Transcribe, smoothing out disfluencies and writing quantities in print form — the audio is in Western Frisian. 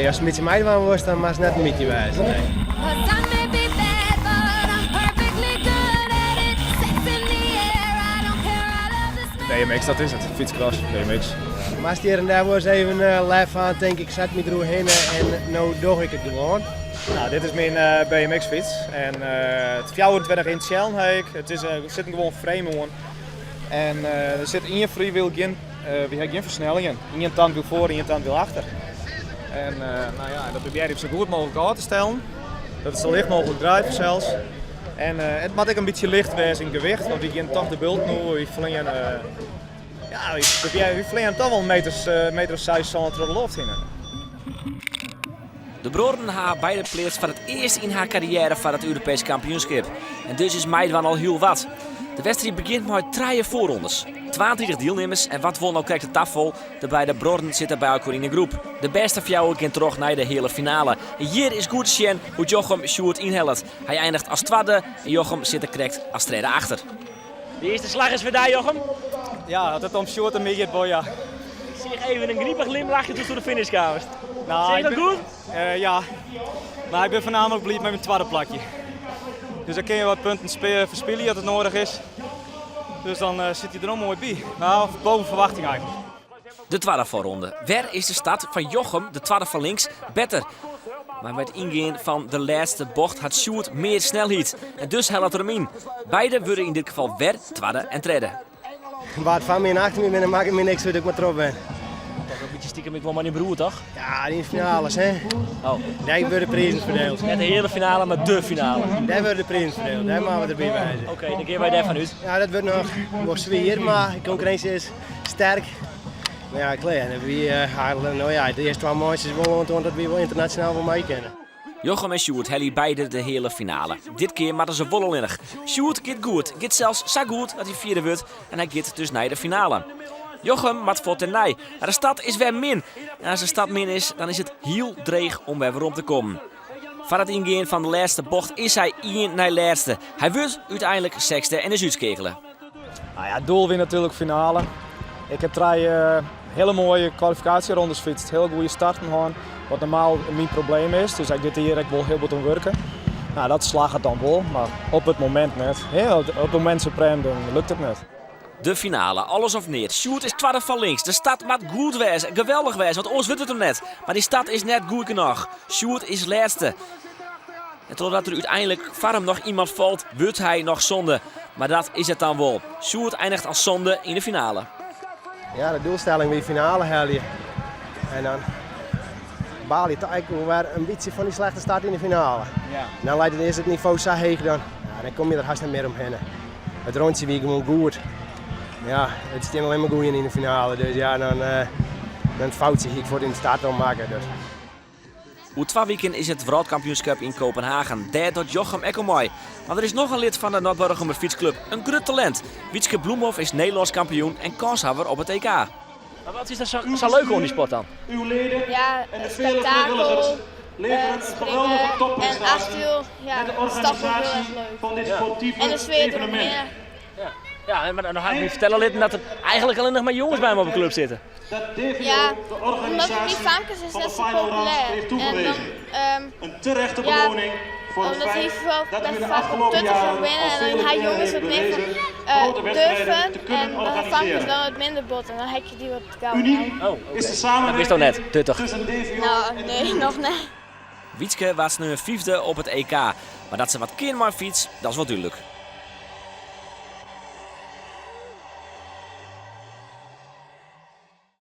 Nee, ast in bytsje meidwaan wolst, dan moatst net in bytsje wêze. Nee. BMX, dat is it. Fytscross, BMX. Moatst hjir en dêr wolris even lef ha, tink ik, set my deroerhinne en no doch ik it gewoan. Nou, dit is myn BMX-fyts. En it 24 inch tsjellen ha ik. It is, der sit in gewoan frame oan. En der sit ien freewheel, gjin, wy ha gjin fersnellingen. Ien tandwiel foar, ien tandwiel achter. En nou ja, dat probearje ik sa goed mooglik ôf te stellen. Dat it sa licht mooglik draait fansels. En it moat ek in bytsje licht wêze yn gewicht, want wy gean toch de bulten oer. Wy fleane, ja, wy probearje, wy fleane toch wol in meter of seis, sân troch de loft hinne. De bruorren ha beide pleatst foar it earst yn har karriêre foar it Europeesk kampioenskip. En dus is meidwaan al hiel wat. De wedstriid begjint mei trije foarrondes. 32 dielnimmers en wat wol no krekt it tafal, de beide bruorren sitte by elkoar yn in groep. De bêste fjouwer gean troch nei de heale finale. En hjir is goed te sjen hoe't Jochem Sjoerd ynhellet. Hy einiget as twadde en Jochem sit der krekt as tredde achter. De earste slach is foar dy, Jochem. Ja, as it om Sjoerd en my giet wol, ja. Ik seach even in gripich glimlachje doe'tst oer de finish kaamst. Nou, Seach dat goed? Ja, mar ik bin foarnaamlik bliid mei myn twadde plakje. Dus dan kinne je wat punten ferspylje as it noadich is. Dus dan sit je der no moai by. Nou, boven verwachting eigenlijk. De twadde foarronde. Wer is de start fan Jochem, de twadde fan links, better. Mar by it yngean fan de lêste bocht hat Sjoerd mear snelheid. En dus hellet er him yn. Beide wurde yn dit gefal wer twadde en tredde. Wa't foar my en achter my binne, makket my niks út, ik mar troch bin. Toch in bytsje stikem ek wol mei dyn broer, toch? Ja, yn de finales, hè. Oh. Dêr wurde de prizen ferdield. Net de heale finale, mar de finale. Dêr wurde de prizen ferdield, dêr moatte we derby wêze. Oké, dan gean wy dêrfan út. Ja, dat wurdt noch wol swier, mar de konkurrinsje is sterk. Mar ja, klear. Wy ha no ja, de earste twa manches wol oantoand dat wy wol ynternasjonaal wol mei kinne. Jochem en Sjoerd helje beide de heale finale. Dit kear moatte se wol allinnich. Sjoerd giet goed, giet sels sa goed dat hy fjirde wurdt en hy giet dus nei de finale. Jochem moat fuort dêrnei, mar de start is wer min. En as de start min is, dan is it hiel dreech om wer werom te kommen. Foar it yngean fan de lêste bocht is hy ien nei lêste. Hy wurdt úteinlik sechsde en is útskeakele. Nou ja, het doel wie natuerlik finale. Ik heb trije hiele moaie kwalifikaasjerondes fytst, hiele goede starten hân, wat normaal myn probleem is. Dus ik dit jier ek wol hiel bot oan wurke. Nou, dat slagget dan wol, mar op it momint net. Op it momint suprême dan lukt it net. De finale, alles of neat. Sjoerd is twadde fan links. De start moat goed wêze, geweldich wêze, want oars wurdt it him net. Mar dy start is net goed genôch. Sjoerd is lêste. En trochdat der úteinlik foar him noch iemand falt, wurdt hy noch sânde. Mar dat is it dan wol. Sjoerd einiget as sânde yn de finale. Ja, de doelstelling wie finale helje. En dan baal je toch ek wer in bytsje fan dy slechte start yn de finale. Ja. Dan leit it earst it nivo sa heech, dan, ja, dan kom je der hast net mear omhinne. It rûntsje wie gewoan goed. Ja, it stean allinne mar goeien yn de finale. Dus ja, dan, uh, dan foutsje hie ik fuort yn de start al makke. Dus. Oer twa wiken is it wrâldkampioenskip yn Kopenhagen. Dêr docht Jochem ek oan mei. Mar der is noch in lid fan de Noardburgumer fytsklup, in grut talint. Wietske Bloemhof is Nederlânsk kampioen en kânshawwer op it EK. Mar wat is der sa leuk oan dy sport dan? Ja, it spektakel, it springen en af en toe ja, stappen hiel erch leuk. En de sfear deromhinne. Ja, mar dan ha ik my fertelle litten dat der eigentlik allinnich mar jonges by him op de klup sitte. Ja, omdat by famkes is net sa populêr. En dan, ja, omdat hy foaral best faak op tuttich binne en dan ha jonges wat mear fan durven en dan ha famkes dan wat minder bot en dan hek je dy wat gau ôf. Oh, oké. Dat witsto net, tuttich. No, nee, noch net. Wietske waard sneon fyfde op it EK. Mar dat se wat kin mei in fyts, dat is wol dúdlik.